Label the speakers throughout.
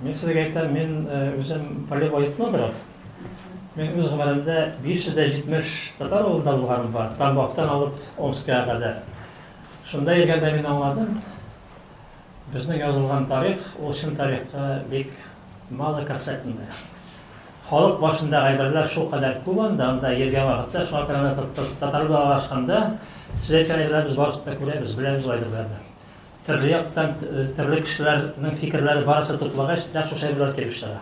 Speaker 1: Мин сезгә әйтәм, мин үзем полевой этнограф. Мин үз гомеремдә 570 татар авылында булганым бар, Тамбовтан алып Омскига кадәр. Шунда йөргәндә мин аңладым, безнең язылган тарих, ул чын тарихка бик мало касательный. Халык башында гайберләр шулкадәр күп анда, анда йөргән вакытта, шуңа күрә менә татар белән аралашканда, сез әйткән әйберләрне без барысын да күрәбез, беләбез ул әйберләрне. Төрле яктан, төрле кешеләрнең фикерләре барысы туплагач, нәкъ шушы әйберләр килеп чыга.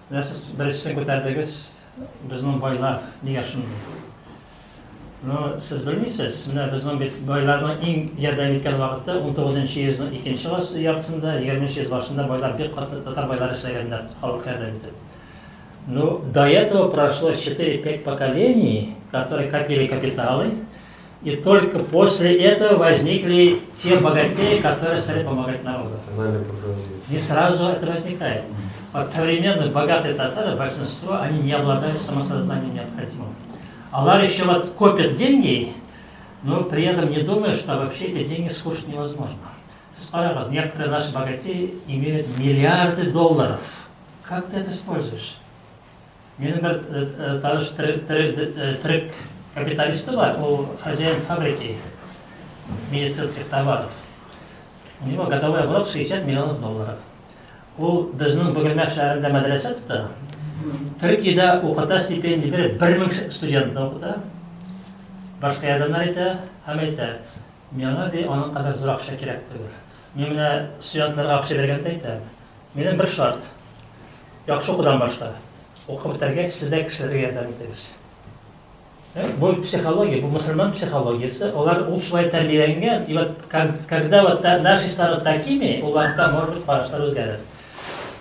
Speaker 1: Менә сез беренчесен күтәрдегез, безнең байлар нигә шундый? Ну, сез белмисез, менә безнең бит байларның иң ярдәм иткән вакыты 19 йөзнең икенче яртысында, 20 йөз башында байлар бик каты татар байлары эшләгәннәр, халыкка ярдәм итеп. Ну, до этого прошло 4-5 поколений, которые копили капиталы, и только после этого возникли те богатеи, которые стали помогать народу. Не сразу это возникает. Вот современные богатые татары, большинство, они не обладают самосознанием необходимым. Алар еще вот копят деньги, но при этом не думая, что вообще эти деньги скушать невозможно. Сез некоторые наши богатеи имеют миллиарды долларов. Как ты это используешь? Минем бер таныш төрек капиталисты бар, ул хозяин фабрики медицинских товаров. У него годовой оборот 60 миллионов долларов. Ул безнең Бөгелмә шәһәрендә мәдрәсә тота. Төркиядә укыта, стипендия биреп, 1000 студентны укыта. Башка ярдәмнәр итә һәм әйтә, миңа ди, аның кадәр зур акча кирәк түгел. Мин менә студентларга акча биргәндә әйтәм, минем бер шарт, яхшы укудан башка, укып бетергәч, сез дә кешеләргә ярдәм итегез. Бу психология, бу мөселман психологиясе, алар ул шулай тәрбияләнгән, и вот когда вот наши станут такими, ул вакытта, может быть, карашлар үзгәрер.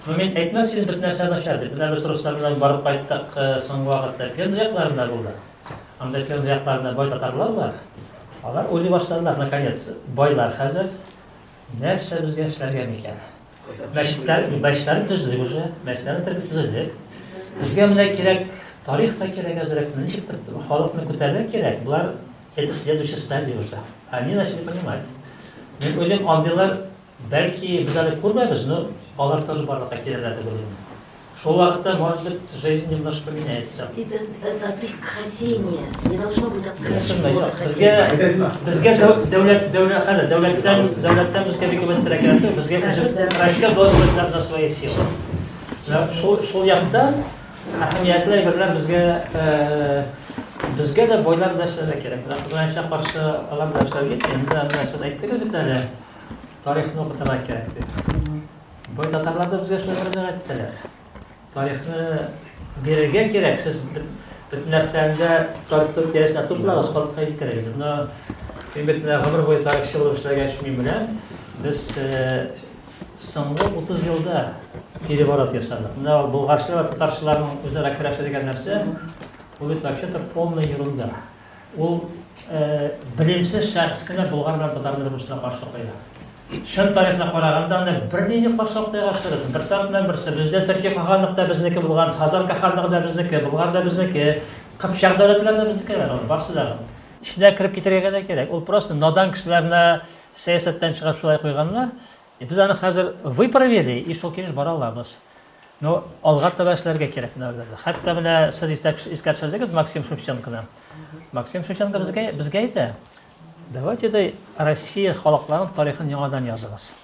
Speaker 1: Но мин әйтмәс идем бөтен нәрсә начар дип. Менә без руслар белән барып кайттык соңгы вакытта Пенза якларында булдык. Анда Пенза якларында бай татарлар бар. Алар уйлый башладылар, наконец, байлар хәзер нәрсә безгә эшләргә микән? Мәчетләр, мәчетләрне төзедек уже, мәчетләрне төзедек. Безгә менә кирәк, тарих та кирәк әзрәк, ничектер халыкны күтәрергә кирәк. Болар это следующая стадия уже. Они начали понимать. Мин уйлыйм, андыйлар бәлки без әле күрмәбез, но алар тоже барлыкка килерләр дип уйлыйм. Шул вакытта, может быть, жизнь немножко поменяется.
Speaker 2: Это от их хотения. Не должно быть от
Speaker 1: Безгә безгә дәүләт дәүләт хәзер дәүләттән дәүләттән безгә бик өметләр кирәк түгел. Безгә расчет должен быть на свои силы. Шул шул яктан әһәмиятле әйберләр безгә безгә дә байлар да эшләргә кирәк. Менә кызганычка каршы алар да эшләп җитми. Менә сез әйттегез бит әле, тарихны укытырга кирәк дип. Бай татарлар да безгә шулай мөрәҗәгать итәләр. Тарихны бирергә кирәк, сез бөтен нәрсәне дә тарих тирәсенә тотмагыз, халыкка җиткерегез. Но мин бит менә гомер буе тарихчы булып эшләгәч, мин беләм, без соңгы 30 елда переворот ясадык. Менә болгарчылар вә татарчыларның үзара көрәше дигән нәрсә, ул бит вообще-то полная ерунда. Ул белемсез шәхес кенә болгар белән татарны бер-берсенә каршы куя. Чын тарихына караганда, анда бернинди каршылык та юк абсолютно. Берсе артыннан берсе. Бездә төрки каһанлык та безнеке булган, Хазар каһанлыгы да безнеке, Болгар да безнеке, Кыпчак дәүләтләре дә безнекеләр, алар барысы да. Эченә кереп китәргә генә кирәк. Ул просто надан кешеләрне сәясәттән чыгарып шулай куйганнар. И без аны хәзер выправили и шул килеш бара алабыз. Но алга таба эшләргә кирәк менә аларда. Хәтта менә сез искә төшердегез Максим Шевченконы. Максим Шевченко безгә безгә әйтә. Давайте да Россия халыкларының тарихын яңадан языгыз.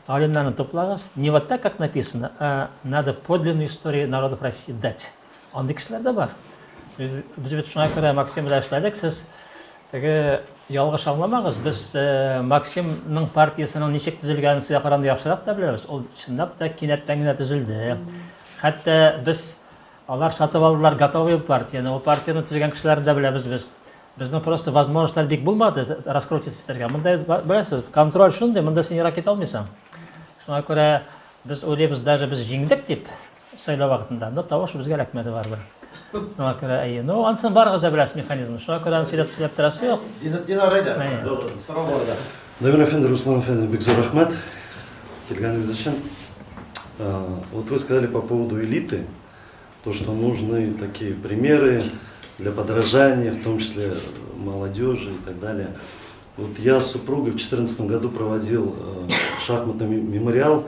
Speaker 1: Галимнәрне туплагыз. Не вот так, как написано, а надо подлинную историю народов России дать. Андый кешеләр дә бар. Без бит шуңа күрә Максим белән эшләдек. Сез теге ялгыш аңламагыз, без Максимның партиясенең ничек төзелгәнен сезгә караганда яхшырак та беләбез. Ул чынлап та кинәттән генә төзелде. Хәтта без алар сатып алдылар готовый партияне. Ул партияне төзегән кешеләрне дә беләбез без. Безнең просто возможностьлар бик булмады раскрутиться итәргә. Монда беләсез, контроль шундый, монда син ерак китә алмыйсың. Шуңа күрә без уйлыйбыз, даже без җиңдек дип сайлау вакытында, но тавыш безгә эләкмәде барыбер. Шуңа күрә әйе. Ну, анысын барыгыз да беләсез механизмны. Шуңа күрә аны сөйләп сөйләп торасы юк.
Speaker 3: Динар әйдә. Сорау бар да.
Speaker 4: Дамир әфәнде, Руслан әфәнде, бик зур рәхмәт килгәнегез өчен. Вот вы сказали по поводу элиты, то, что нужны такие примеры для подражания, в том числе молодежи и так далее. Вот я с супругой в 2014 году проводил шахматный мемориал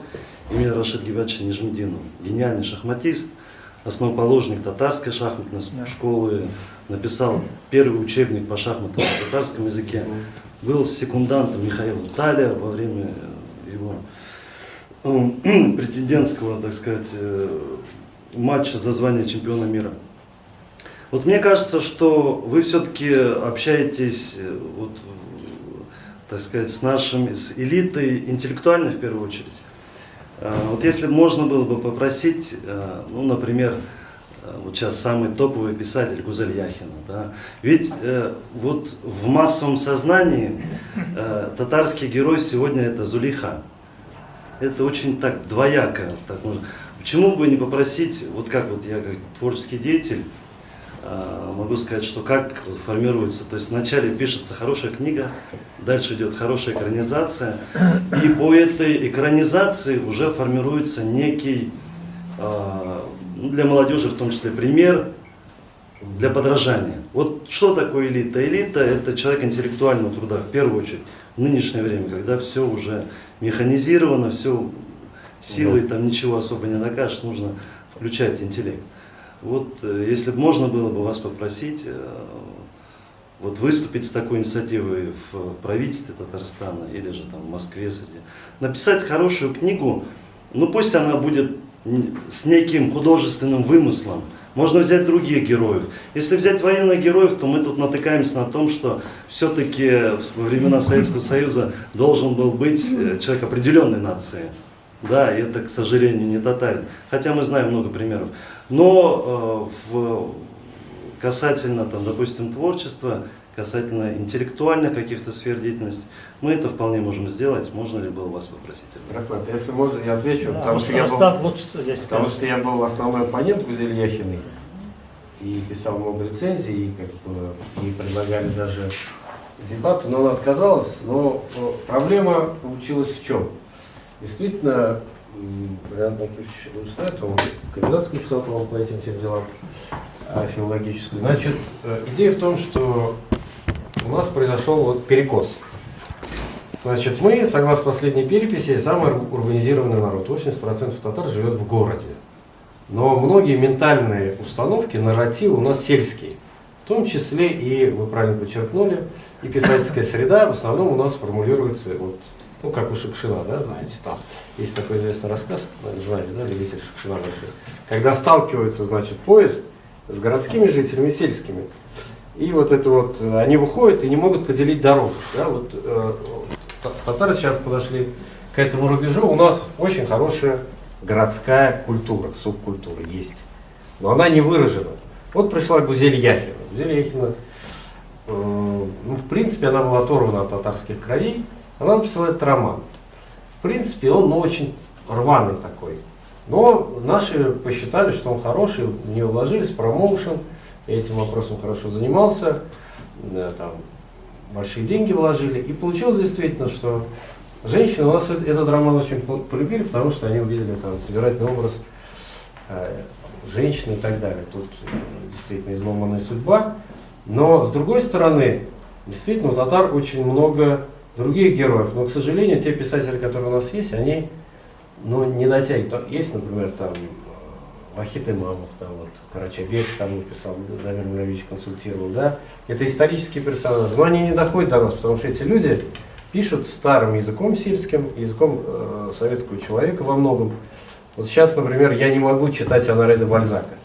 Speaker 4: имени Рашида Гибатовича Нежмединова. Гениальный шахматист, основоположник татарской шахматной школы, написал первый учебник по шахматам на татарском языке, был секундантом Михаила Таля во время его претендентского, так сказать, матча за звание чемпиона мира. Вот мне кажется, что вы все-таки общаетесь, вот, так сказать, с нашим, с элитой интеллектуальной в первую очередь. Вот если бы можно было бы попросить, ну, например, вот сейчас самый топовый писатель Гузель Яхина, да? Ведь вот в массовом сознании татарский герой сегодня это Зулейха. Это очень так двояко. Так можно. Почему бы не попросить, вот как вот я как творческий деятель, могу сказать, что как формируется, то есть вначале пишется хорошая книга, дальше идет хорошая экранизация, и по этой экранизации уже формируется некий, ну, для молодежи в том числе, пример для подражания. Вот что такое элита? Элита – это человек интеллектуального труда, в первую очередь, в нынешнее время, когда все уже механизировано, все силой там ничего особо не докажешь, нужно включать интеллект. Вот если бы можно было бы вас попросить вот выступить с такой инициативой в правительстве Татарстана или же там в Москве, написать хорошую книгу, ну пусть она будет с неким художественным вымыслом. Можно взять других героев. Если взять военных героев, то мы тут натыкаемся на том, что все-таки во времена Советского Союза должен был быть человек определенной нации. Да, и это, к сожалению, не татарин. Хотя мы знаем много примеров. Но касательно, там, допустим, творчества, касательно интеллектуальных каких-то сфер деятельности, мы это вполне можем сделать. Можно ли было вас попросить?
Speaker 5: Рахмат, если можно, я отвечу,
Speaker 1: Да,
Speaker 5: потому, что я был,
Speaker 1: лучше здесь,
Speaker 5: потому что я был основной оппонент Гузель Яхиной и писал много рецензий, и, как бы, и предлагали даже дебаты, но она отказалась. Но проблема получилась в чем? Действительно, Ренат Накифович лучше знает, он кандидатскую писал, по-моему, по этим всем делам, филологическую. Значит, идея в том, что у нас произошел вот перекос. Значит, мы, согласно последней переписи, самый урбанизированный народ. 80% татар живет в городе. Но многие ментальные установки, нарративы у нас сельские. В том числе и, вы правильно подчеркнули, и писательская среда в основном у нас формулируется, вот, ну, как у Шукшина, да, знаете, там есть такой известный рассказ, знаете, да, любитель Шукшина большой. Когда сталкиваются, значит, поезд с городскими жителями и сельскими. И вот это вот, они выходят и не могут поделить дорогу. Да, вот, татары сейчас подошли к этому рубежу. У нас очень хорошая городская культура, субкультура есть, но она не выражена. Вот пришла Гузель Яхина. Гузель Яхина, ну, в принципе, она была оторвана от татарских кровей. Она написала этот роман. В принципе, он, ну, очень рваный такой. Но наши посчитали, что он хороший, в нее вложились, промоушен, этим вопросом хорошо занимался, там, большие деньги вложили. И получилось действительно, что женщины у нас этот роман очень полюбили, потому что они увидели там собирательный образ женщины и так далее. Тут действительно изломанная судьба. Но с другой стороны, действительно у татар очень много других героев. Но, к сожалению, те писатели, которые у нас есть, они, ну, не дотягивают. Есть, например, там Вахит Имамов, там вот Карачабек там написал, Дамир Муравьевич консультировал, да. Это исторические персонажи, но они не доходят до нас, потому что эти люди пишут старым языком сельским, языком советского человека во многом. Вот сейчас, например, я не могу читать Оноре де Бальзака.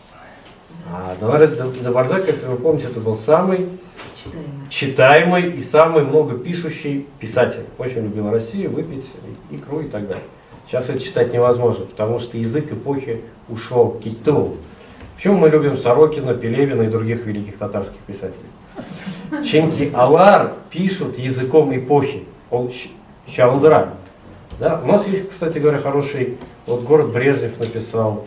Speaker 5: А Оноре де Бальзак, если вы помните, это был самый читаемый и самый многопишущий писатель. Очень любил Россию, выпить, икру и так далее. Сейчас это читать невозможно, потому что язык эпохи ушел к киту. Почему мы любим Сорокина, Пелевина и других великих татарских писателей? Ченки алар пишут языком эпохи. Он чалдыра. Да? У нас есть, кстати говоря, хороший, вот город Брежнев написал,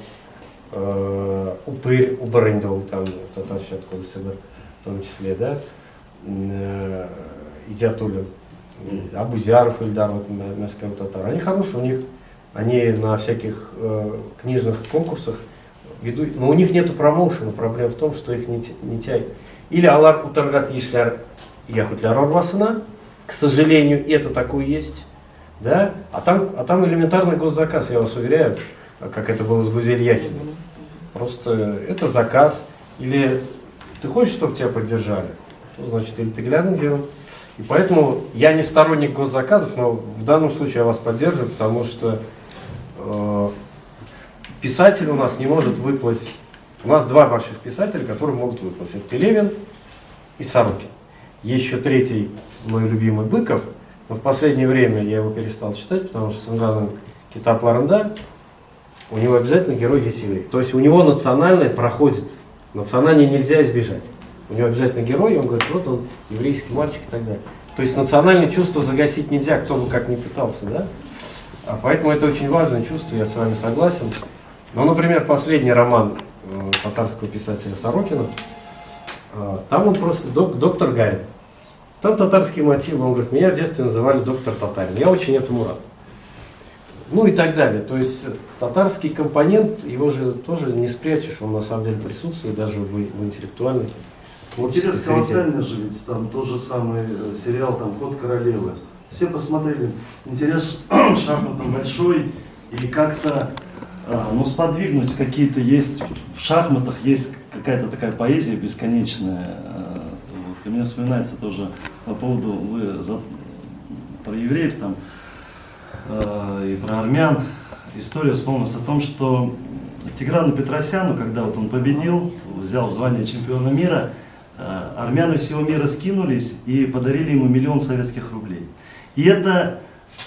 Speaker 5: Упырь, Убарындол, там татарщик откуда сюда, в том числе, да, Идиатуллин, Абузяров, Ильдар, вот Москва татар. Они хорошие, у них, они на всяких книжных конкурсах ведут, но у них нету промоушена, проблема в том, что их не тянет. Или алар утырга тиешләр яһүдләр арбасына, К сожалению, это такое есть. Да? А там элементарный госзаказ, я вас уверяю, как это было с Гузель Яхиной. Просто это заказ. Или ты хочешь, чтобы тебя поддержали? То, значит, или ты глянул делом. И поэтому я не сторонник госзаказов, но в данном случае я вас поддерживаю, потому что писатель у нас не может выплатить. У нас два больших писателя, которые могут выплатить. Это Пелевин и Сорокин. Есть еще третий, мой любимый, Быков, но в последнее время я его перестал читать, потому что с Инганом Китап Ларанда у него обязательно герой есть еврей. То есть у него национальное проходит. Национальное нельзя избежать. У него обязательно герой, и он говорит, вот он, еврейский мальчик и так далее. То есть национальное чувство загасить нельзя, кто бы как ни пытался, да? А поэтому это очень важное чувство, я с вами согласен. Но, например, последний роман татарского писателя Сорокина, там он просто доктор Гарин. Там татарские мотивы, он говорит, меня в детстве называли доктор Татарин. Я очень этому рад. Ну и так далее. То есть татарский компонент, его же тоже не спрячешь, он на самом деле присутствует даже в интеллектуальной.
Speaker 4: Интерес колоссальный же, ведь там тот же самый сериал там «Ход королевы». Все посмотрели. Интерес к шахматам большой, и как-то ну, сподвигнуть какие-то есть, в шахматах есть какая-то такая поэзия бесконечная. Вот. И мне вспоминается тоже по поводу, вы про евреев там и про армян. История вспомнилась о том, что Тиграну Петросяну, когда вот он победил, взял звание чемпиона мира, армяны всего мира скинулись и подарили ему 1 000 000 советских рублей. И это,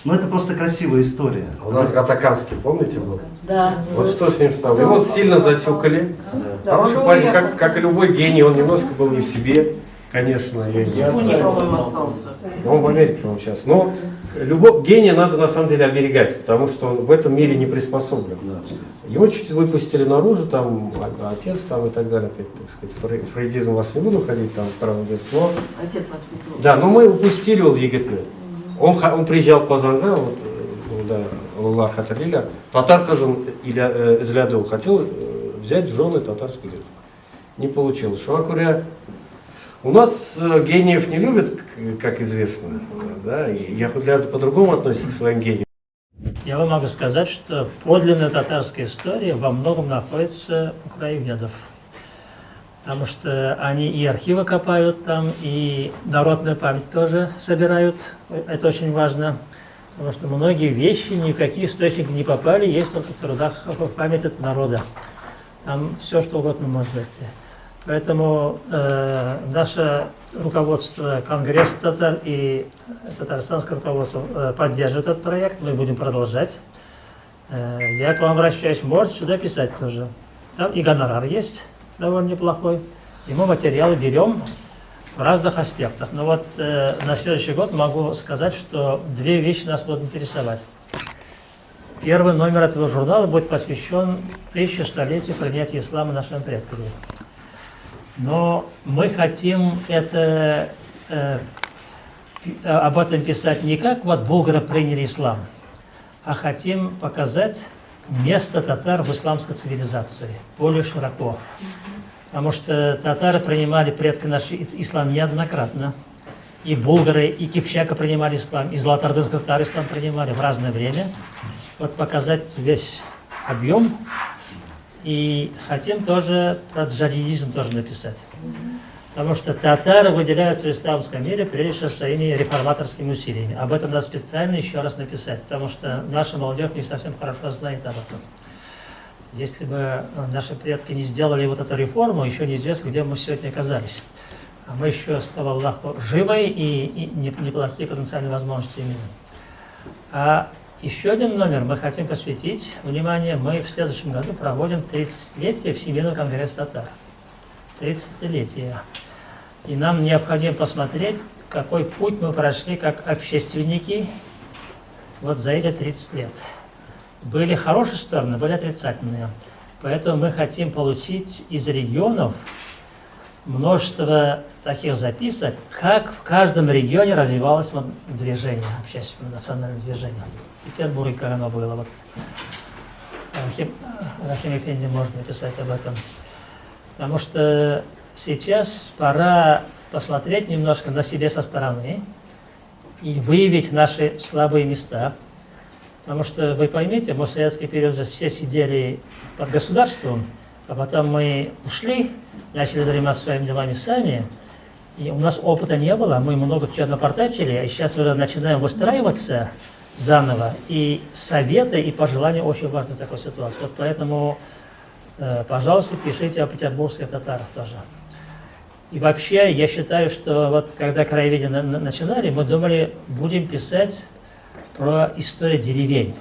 Speaker 4: ну, это просто красивая история.
Speaker 5: А у нас Гатаканский, помните, был?
Speaker 2: Да.
Speaker 5: Вот что с ним стало? Его сильно затюкали.
Speaker 6: Да.
Speaker 5: Хороший парень, как и любой гений, он немножко был не в себе, конечно. Я
Speaker 6: В Японии, по-моему, остался.
Speaker 5: Он в Америке, по-моему, сейчас. Но любого гения надо на самом деле оберегать, потому что он в этом мире не приспособлен.
Speaker 4: Да.
Speaker 5: Его чуть выпустили наружу, там, отец там и так далее, опять, так сказать, фрейдизм вас не буду ходить, там, в детство.
Speaker 6: Отец воспитывал.
Speaker 5: Да, но мы упустили ул егетне. Он приезжал в Казанга, вот, да, Аллах хәтерлиләр, татар кызын эзләде ул, хотел взять в жены татарскую девушку. Не получилось. Шуңа күрә, у нас гениев не любят, как известно, да, и яһүдләр по-другому относятся к своим гениям.
Speaker 1: Я вам могу сказать, что подлинная татарская история во многом находится у краеведов. Потому что они и архивы копают там, и народную память тоже собирают. Это очень важно, потому что многие вещи ни в какие источники не попали, есть только в трудах в память от народа. Там все, что угодно может найти. Поэтому наше руководство, Конгресс татар и татарстанское руководство поддерживает этот проект, мы будем продолжать. Я к вам обращаюсь, можете сюда писать тоже. Там и гонорар есть довольно неплохой, и мы материалы берем в разных аспектах. Но вот на следующий год могу сказать, что две вещи нас будут интересовать. Первый номер этого журнала будет посвящен 1100-летию принятия ислама нашими предками. Но мы хотим это, об этом писать не как вот булгары приняли ислам, а хотим показать место татар в исламской цивилизации более широко. Потому что татары принимали предки наши ислам неоднократно. И булгары, и кипчака принимали ислам, и золотоордынские татары ислам принимали в разное время. Вот показать весь объем. И хотим тоже про джадидизм тоже написать. Потому что татары выделяются в исламском мире прежде всего своими реформаторскими усилиями. Об этом надо специально еще раз написать, потому что наша молодежь не совсем хорошо знает об этом. Если бы наши предки не сделали вот эту реформу, еще неизвестно, где мы сегодня оказались. А мы еще, слава Аллаху, живы и неплохие потенциальные возможности имеем. А еще один номер мы хотим посвятить. Внимание, мы в следующем году проводим 30-летие Всемирного конгресса татар. 30-летие. И нам необходимо посмотреть, какой путь мы прошли как общественники вот за эти 30 лет. Были хорошие стороны, были отрицательные. Поэтому мы хотим получить из регионов множество таких записок, как в каждом регионе развивалось вот движение, общественное, национальное движение. В Петербурге, как оно было. Вот. Рахим Эфенди может написать об этом. Потому что сейчас пора посмотреть немножко на себя со стороны И выявить наши слабые места. Потому что, вы поймите, мы в советский период же все сидели под государством, а потом мы ушли, начали заниматься своими делами сами, и у нас опыта не было, мы много чего напортачили, а сейчас уже начинаем выстраиваться заново, и советы, и пожелания очень важны в такой ситуации. Вот поэтому, пожалуйста, пишите о петербургских татарах тоже. И вообще, я считаю, что вот когда краеведение начинали, мы думали, будем писать про историю деревень.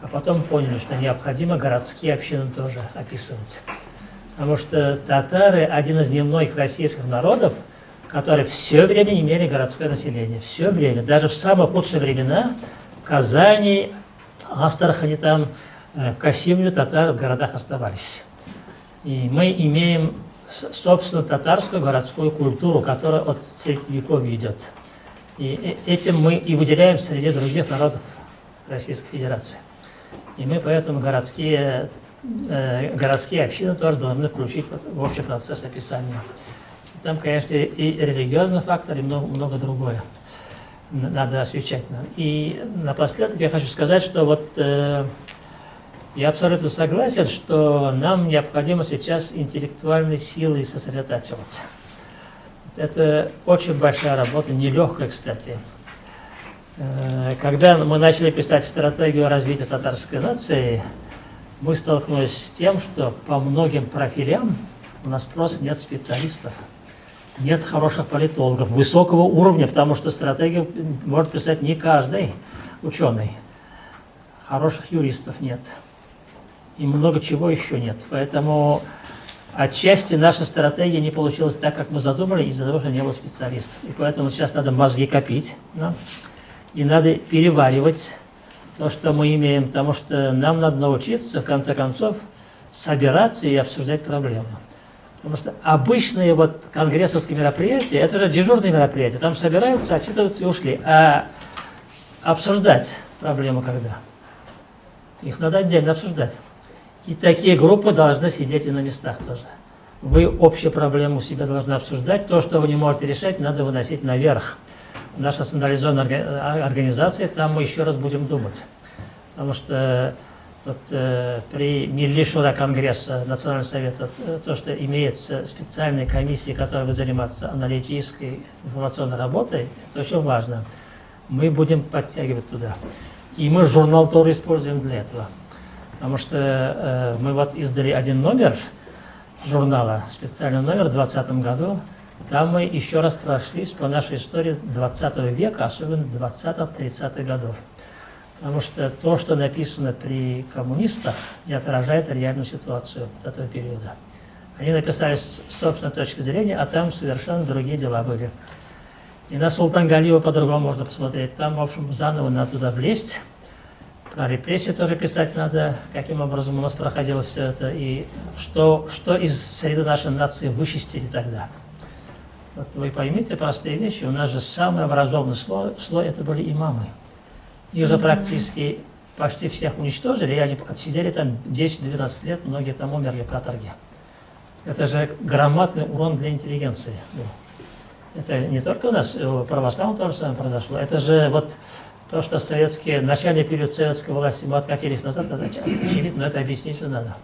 Speaker 1: А потом поняли, что необходимо городские общины тоже описывать. Потому что татары один из немногих российских народов, которые все время имели городское население. Все время. Даже в самые худшие времена в Казани, Астрахани, в Касимове татары в городах оставались. И мы имеем, собственно, татарскую городскую культуру, которая от средневековья идет. И этим мы и выделяем среди других народов Российской Федерации. И мы поэтому городские общины тоже должны включить в общий процесс описания. И там, конечно, и религиозный фактор, и много другое надо освещать. И напоследок я хочу сказать, что вот я абсолютно согласен, что нам необходимо сейчас интеллектуальной силой сосредотачиваться. Это очень большая работа, нелегкая, кстати. Когда мы начали писать стратегию развития татарской нации, мы столкнулись с тем, что по многим профилям у нас просто нет специалистов, нет хороших политологов высокого уровня, потому что стратегию может писать не каждый ученый. Хороших юристов нет. И много чего еще нет. Поэтому отчасти наша стратегия не получилась так, как мы задумали, из-за того, что не было специалистов. И поэтому сейчас надо мозги копить, да? И надо переваривать то, что мы имеем, потому что нам надо научиться, в конце концов, собираться и обсуждать проблемы. Потому что обычные вот конгрессовские мероприятия, это же дежурные мероприятия, там собираются, отчитываются и ушли. А обсуждать проблемы когда? Их надо отдельно обсуждать. И такие группы должны сидеть и на местах тоже. Вы общую проблему у себя должны обсуждать. То, что вы не можете решать, надо выносить наверх. Наша централизованная организация, там мы еще раз будем думать. Потому что вот, при Милли Шура Конгресса, Национального совета, то, что имеется специальная комиссия, которая будет заниматься аналитической информационной работой, это очень важно. Мы будем подтягивать туда. И мы журнал тоже используем для этого. Потому что мы вот издали один номер журнала, специальный номер в 2020 году. Там мы еще раз прошлись по нашей истории 20 века, особенно 20-30-х годов. Потому что то, что написано при коммунистах, не отражает реальную ситуацию вот этого периода. Они написали с собственной точки зрения, а там совершенно другие дела были. И на Султангалиева по-другому можно посмотреть. Там, в общем, заново надо туда влезть. Про репрессии тоже писать надо, каким образом у нас проходило все это, и что из среды нашей нации вычистили тогда. Вот вы поймите простые вещи, у нас же самый образованный слой это были имамы. Их же практически почти всех уничтожили, и они отсидели там 10-12 лет, многие там умерли в каторге. Это же громадный урон для интеллигенции был. Это не только у нас, у православных тоже самое произошло, это же вот то, что советские, начальный период советской власти мы откатились назад, это очевидно, но это объяснить же надо.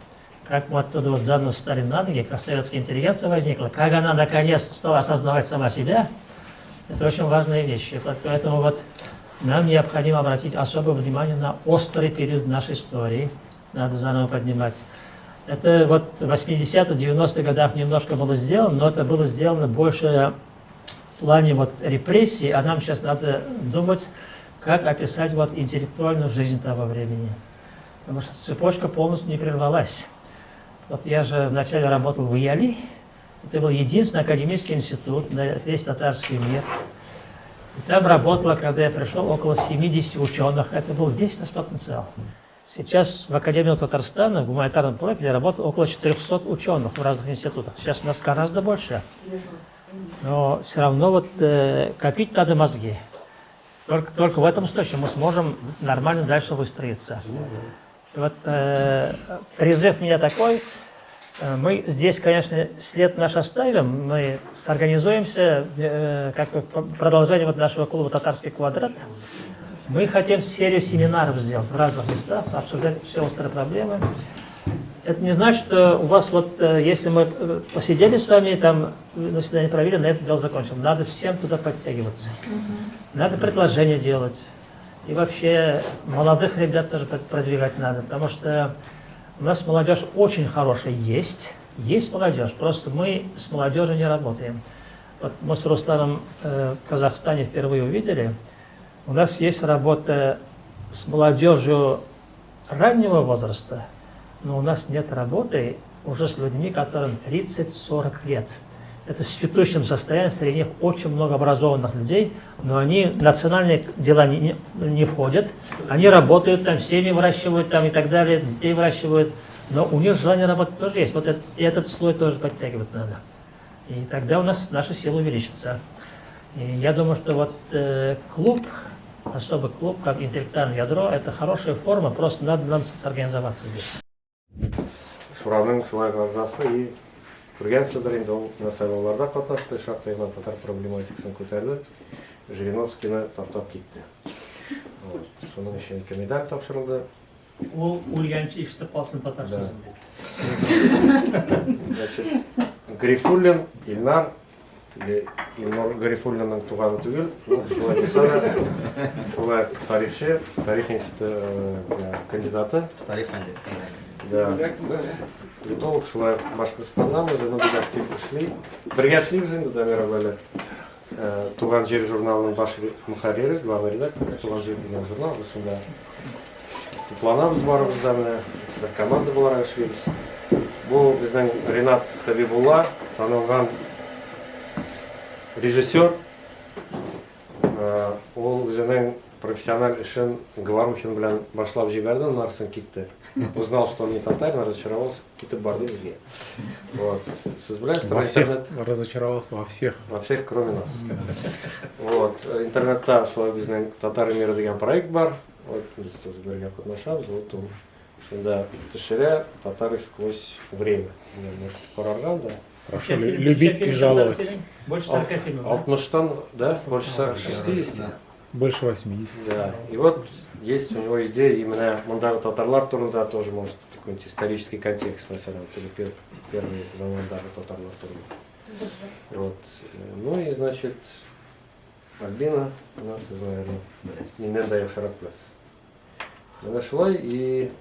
Speaker 1: Как мы оттуда вот заново встали на ноги, как советская интеллигенция возникла, как она наконец стала осознавать сама себя, это очень важные вещи. Поэтому вот нам необходимо обратить особое внимание на острый период нашей истории, надо заново поднимать. Это вот в 80-х, 90-х годах немножко было сделано, но это было сделано больше в плане вот репрессий, а нам сейчас надо думать, как описать вот интеллектуальную жизнь того времени. Потому что цепочка полностью не прервалась. Вот я же вначале работал в ИАЛИ. Это был единственный академический институт на весь татарский мир. И там работало, когда я пришел, около 70 ученых. Это был весь наш потенциал. Сейчас в Академии Татарстана в гуманитарном профиле работало около 400 ученых в разных институтах. Сейчас нас гораздо больше. Но все равно вот копить надо мозги. Только в этом случае мы сможем нормально дальше выстроиться. Вот призыв меня такой, Мы здесь, конечно, след наш оставим, мы сорганизуемся, как продолжение вот нашего клуба «Татарский квадрат». Мы хотим серию семинаров сделать в разных местах, обсуждать все острые проблемы. Это не значит, что у вас вот, если мы посидели с вами, там заседание провели, на этом дело закончим. Надо всем туда подтягиваться. Надо предложения делать. И вообще молодых ребят тоже продвигать надо, потому что у нас молодежь очень хорошая есть. Есть молодежь, просто мы с молодежью не работаем. Вот мы с Русланом в Казахстане впервые увидели. У нас есть работа с молодежью раннего возраста, но у нас нет работы уже с людьми, которым 30-40 лет. Это в цветущем состоянии, среди них очень много образованных людей, но они в национальные дела не входят, они работают, там семьи выращивают там, и так далее, детей выращивают, но у них желание работать тоже есть. Вот этот слой тоже подтягивать надо. И тогда у нас наша сила увеличится. И я думаю, что вот клуб, особый клуб, как интеллектуальное ядро, это хорошая форма, просто надо нам сорганизоваться здесь.
Speaker 5: Шураның шулай әгъзасы и күргәнсездер инде, ул менә сайлауларда катнашты, шактый гына татар проблематикасын күтәрде, Жириновскийны таптап китте. Вот. Шуның өчен ике медаль тапшырылды.
Speaker 1: Ул үлгәнче ишетеп калсын татар сүзен.
Speaker 5: Значит, Гарифуллин Илнар, теге Илнур Гарифуллинның туганы түгел, шулай булса да, шулай тарихчы, тарих институты кандидаты.
Speaker 3: Тарих фәнде.
Speaker 5: Да. Политолог, шулай Башкортстаннан үзе, ну, бик актив эшли. Бергә эшлибез инде, Дамир абый. Туган җир журналының баш мөхәррире, главный редактор, Туган җир дигән журнал, без шунда тупланабыз барыбыз да менә, бер команда буларак эшлибез. Бу безнең Ренат Хабибулла, танылган режиссер. Ул үзенең профессиональ эшен Говорухин белән башлап җибәрде, аннан китте. Узнал, что он не татарин, разочаровался, китеп барды безгә. Вот. Сез беләсез,
Speaker 7: Во всех разочаровался, во всех.
Speaker 5: Во всех, кроме нас. Вот. Интернетта шулай безнең Татар миры дигән проект бар. Вот, без тоже бергә катнашабыз. Вот ул шунда төшерә Татары сквозь время. Может, карарга да.
Speaker 7: Прошу любить и жаловать.
Speaker 1: Больше 40 фильмов.
Speaker 5: 60-тан, да? Больше 60.
Speaker 7: Больше 80.
Speaker 5: Да. И вот есть у него идея именно мондагы татарлар турында тоже, может, какой-нибудь исторический контекст, мәсәлән, теге первый замандагы татарлар турында. Вот. Ну и, значит, Альбина у нас, наверное, миннән дә яхшырак беләсез. Менә шулай, и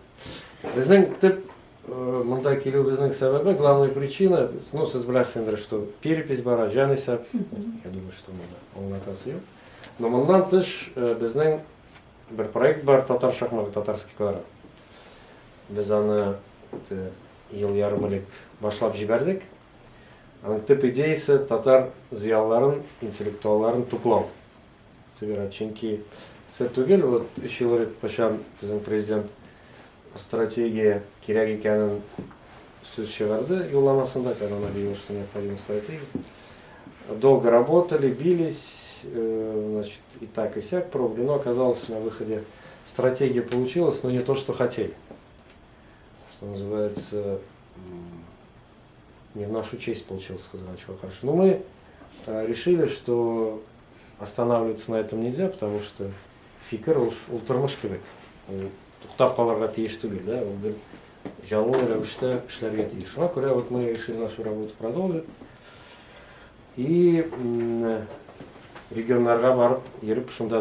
Speaker 5: безнең төп монда килүебезнең сәбәбе, главная причина, ну, сез беләсез инде, что перепись бара, җанисәп, я думаю, что монда аңлатасы юк. Но моннан тыш безнең бер проект бар, Татар шахматы, Татарский квадрат. Без аны ел ярым элек башлап җибәрдек. Аның төп идеясы татар зыялыларын, интеллектуалларын туплау. Собирать. Чөнки сер түгел, вот 3 ел элек кайчан безнең президент стратегия кирәк икәнен сүз чыгарды юлламасында, когда он объявил, что необходима стратегия. Долго работали, бились, значит, и так, и сяк пробовали, но оказалось на выходе стратегия получилась, но не то, что хотели. Что называется, не в нашу честь получилось, сказать, чего хорошо. Но мы решили, что останавливаться на этом нельзя, потому что фикер ул тормыш кебек. Ул туктап калырга тиеш түгел, да? Ул бер җанлы рәвештә эшләргә тиеш. Шуңа күрә вот мы решили нашу работу продолжить. И регионнарга барып йөреп шунда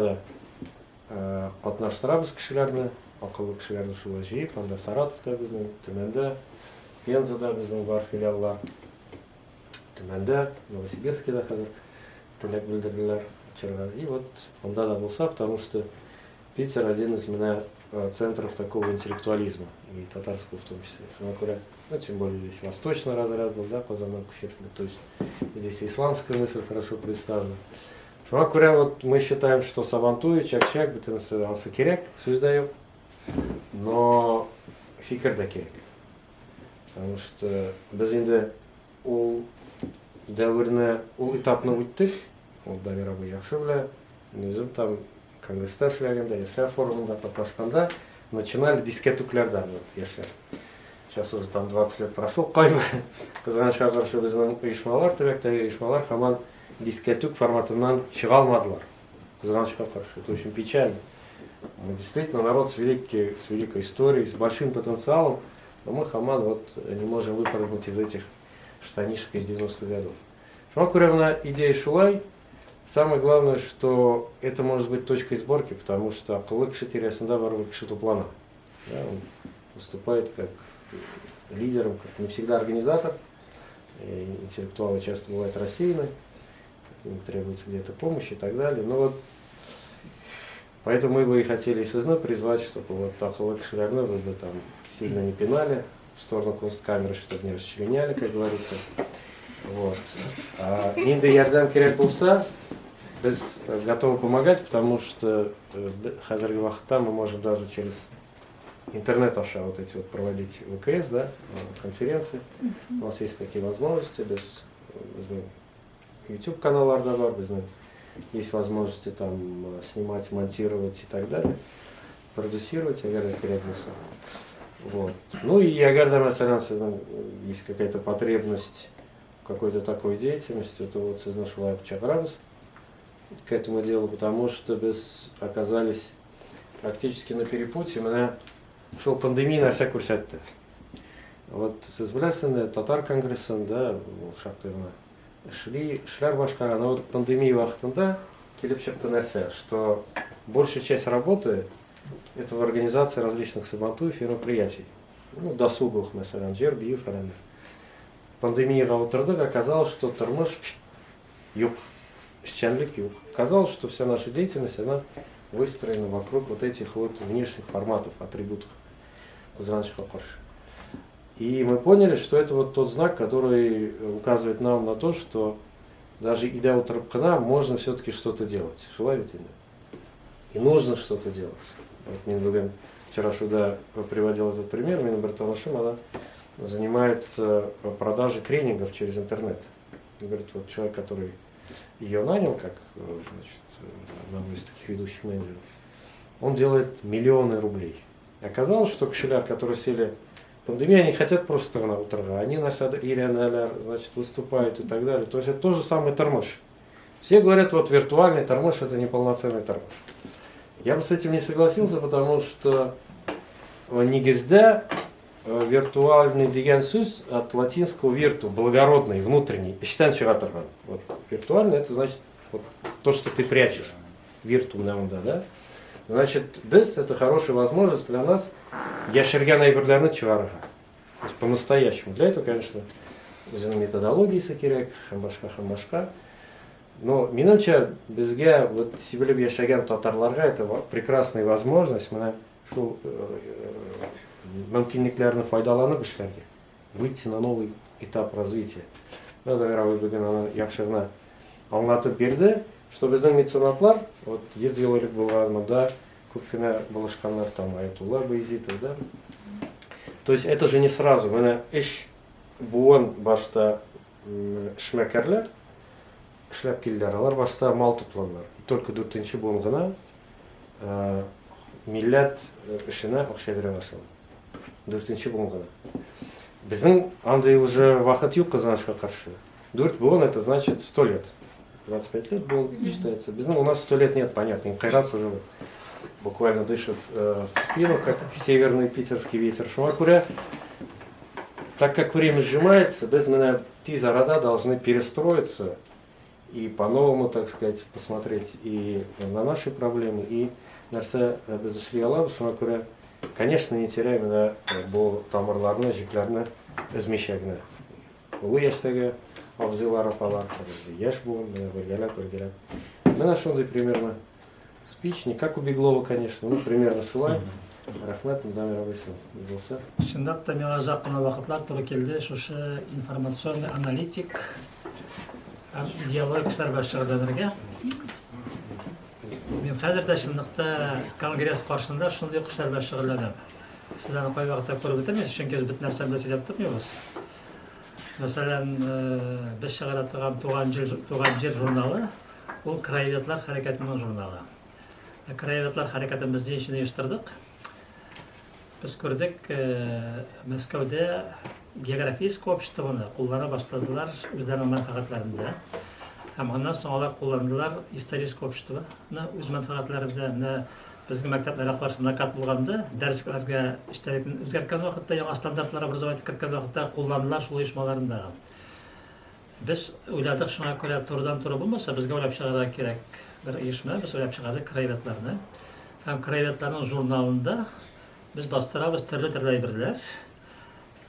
Speaker 5: да катнаштырабыз кешеләрне, акыллы кешеләрне шулай җыеп, анда Саратовта безнең, Төмәндә, Пензада безнең бар филиаллар. Төмәндә, Новосибирскида хәзер теләк белдерделәр ачарга. И вот анда да булса, потому что Питер один из менә центров такого интеллектуализма, и татарского в том числе. Шуңа күрә, ну, тем более здесь восточный разряд был, да, Казаннан күчерелде, то есть здесь и исламская мысль хорошо представлена. Шуңа күрә вот мы считаем, что Сабантуй, Чак-Чак, бөтенесе ансы кирәк, сүз дә юк, но фикер дә кирәк. Потому что без инде ул дәверне, ул этапны үттек, ул Дамир абый яхшы белә, мин үзем там конгресста эшләгәндә, яшьләр форумында катнашканда начинали дискәтүкләрдән, вот, яшьләр. Сейчас уже там 20 лет прошло. Кайбер кызганычка каршы безнең оешмалар, төбәктәге оешмалар һаман дискәтүк форматыннан чыга алмадылар. Кызганычка каршы. Это очень печально. Мы действительно народ с великой историей, с большим потенциалом, но мы һаман вот не можем выпрыгнуть из этих штанишек из 90-х годов. Шуңа күрә менә идея шулай. Самое главное, что это может быть точкой сборки, потому что акыллы кеше тирәсендә барыбер кеше туплана. Да, он выступает как лидером, как не всегда организатор. И интеллектуалы часто бывают рассеяны, им требуется где-то помощь и так далее. Но вот поэтому мы бы и хотели сезне призвать, чтобы вот акыллы кешеләрне вы бы там сильно не пинали в сторону кунсткамеры, чтобы не расчленяли, как говорится. Вот. А нинди ярдәм кирәк булса, без готовы помогать, потому что хәзерге вакытта мы можем даже через интернет аша вот эти вот проводить ВКС, да, конференции. У нас есть такие возможности, без, безнең YouTube каналларда бар, безнең есть возможности там снимать, монтировать и так далее, продюсировать, әгәр дә кирәк булса. Вот. Ну и әгәр дә, мәсәлән, сезнең есть какая-то потребность в какой-то такой деятельности, то вот сезне шулай ук чакырабыз к этому делу, потому что без оказались практически на перепутье. Менә шул пандемия нәрсә күрсәтте. Вот сез беләсез инде, татар конгрессын, да, ул шактый гына эшли, эшләр башкара. Но вот пандемия вакытында килеп чыкты нәрсә, что большая часть работы это в организации различных сабантуев и мероприятий. Ну, досуговых, мәсәлән, җыр, бию фәлән. Пандемиягә утырдык, оказалось, что тормыш юк, эшчәнлек юк. Оказалось, что вся наша деятельность, она выстроена вокруг вот этих вот внешних форматов, атрибутов. Кызганычка каршы. И мы поняли, что это вот тот знак, который указывает нам на то, что даже өйдә утырып кына можно все-таки что-то делать. Шулай бит инде. И нужно что-то делать. Вот мин бүген вчера сюда приводил этот пример. Минем бер танышым, она занимается продажей тренингов через интернет. Говорит, вот человек, который ее нанял, как значит, одного из таких ведущих менеджеров, он делает миллионы рублей. И оказалось, что кешеләр, которые сели в пандемию, они хотят просто гына утырырга. Они нәрсәдер өйрәнәләр, значит, выступают и так далее. То есть это то же самый тормыш. Все говорят, вот виртуальный тормыш это неполноценный тормыш. Я бы с этим не согласился, потому что нигездә виртуальный дигән сүз от латинского virtu, благородный, внутренний, эчтән чыга торган. Вот виртуальный это значит вот, то, что ты прячешь. Virtu менә да? Значит, без это хорошая возможность для нас яшергән әйберләрне чыгарырга. То есть по-настоящему. Для этого, конечно, үзенең методологиясе кирәк, һәм башка, һәм башка. Но минемчә безгә вот сибелеп яшәгән татарларга это прекрасная возможность менә шул мөмкинлекләрне файдаланып эшләргә, выйти на новый этап развития. Дамир абый бүген аны яхшы гына аңлатып бирде, что безнең меценатлар, вот 100 ел элек булган монда күп кенә булышканнар там Аятулла Баязитов, да. То есть это же не сразу. Менә өч буын башта эшмәкәрләр эшләп килделәр. Алар башта мал тупладылар. И только дүртенче буын гына милләт эшенә акча бирә башлады. Дүртенче буын гына. Безнең андый уже вакыт юк кызганычка каршы. Дүрт буын это значит 100 лет. 25 лет был, считается. Безнең у нас 100 лет нет, понятно. Инкыйраз уже буквально дышит в спину, как северный питерский ветер. Шуңа күрә, так как время сжимается, без менә тиз арада должны перестроиться и по-новому, так сказать, посмотреть и на наши проблемы, и нәрсә без эшли алабыз. Шуңа күрә, конечно, не теряем менә бу тамырларны, җепләрне өзмичә генә. Олы яшьтәге абзыйлар, апалар, яшь буын, менә бергәләп, бергәләп. Менә шундый примерно спич, не как у Беглова, конечно, ну, примерно шулай. Рәхмәт, Дамир абыйсы, булса.
Speaker 1: Чынлап та миңа озак кына вакытлар туры килде шушы информационный аналитик һәм идеологик эшләр белән шөгыльләнергә. Мин хәзер дә чынлыкта конгресс каршында шундый ук эшләр белән шөгыльләнәм. Сез аны кайвакытта күреп бетермисез, чөнки без бөтен нәрсәне дә сөйләп тормыйбыз. Мәсәлән, без чыгара торган Туган җир, Туган җир журналы, ул краеведлар хәрәкәтенең журналы. Краеведлар хәрәкәтен без ни өчен оештырдык? Без күрдек, Мәскәүдә географическое обществоны куллана башладылар үзләренең мәнфәгатьләрендә. Һәм аннан соң алар кулландылар историческое обществоны үз мәнфәгатьләрендә. Менә безнең мәктәпләргә каршы накат булганда, дәреслекләргә эчтәлекне үзгәрткән вакытта, яңа стандартлар образование керткән вакытта кулландылар шул оешмаларындагы. Без уйладык, шуңа күрә турыдан-туры булмаса, безгә уйлап чыгарырга кирәк бер оешма. Без уйлап чыгардык краеведларны. Һәм краеведларның журналында без бастырабыз төрле-төрле әйберләр.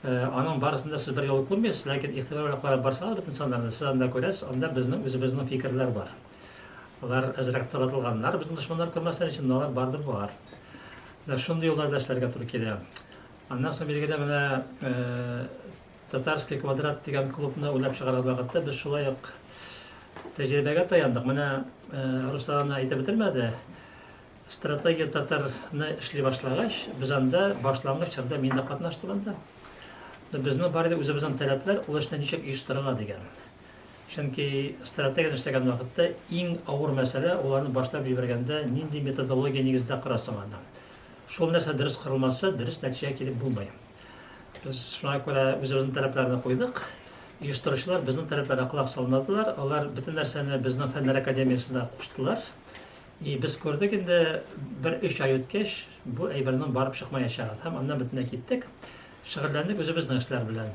Speaker 1: Э, аның барысын да сез бер юлы күрмисез, ләкин игътибар белән карап барсагыз бөтен саннарны, сез анда күрәсез, анда безнең үзебезнең фикерләр бар. Алар әзрәк таратылганнар, безнең дошманнар күрмәсен өчен, алар барыбер бар. Менә шундый юлларда эшләргә туры килә. Аннан соң билгеле менә э, Татарский квадрат дигән клубны уйлап чыгарган вакытта без шулай ук тәҗрибәгә таяндык. Менә э, Руслан әйтеп бетермәде. Стратегия татарны эшли башлагач, без анда башлангыч чорда мин дә катнаштым анда. Безнең бар иде үзебезнең таләпләр, ул эшне ничек оештырырга дигән. Чөнки стратегияне эшләгән вакытта иң авыр мәсьәлә уларны башлап җибәргәндә нинди методология нигездә корасың аны. Шул нәрсә дөрес корылмаса, дөрес нәтиҗәгә килеп булмый. Без шуңа күрә үзебезнең таләпләрне куйдык. Оештыручылар безнең таләпләргә колак салмадылар. Алар бөтен нәрсәне безнең фәннәр академиясенә куштылар. И без күрдек инде бер өч ай үткәч, бу әйбернең барып чыкмаячагын. Һәм аннан бөтенләй киттек. Шөгыльләндек үзебезнең эшләр белән.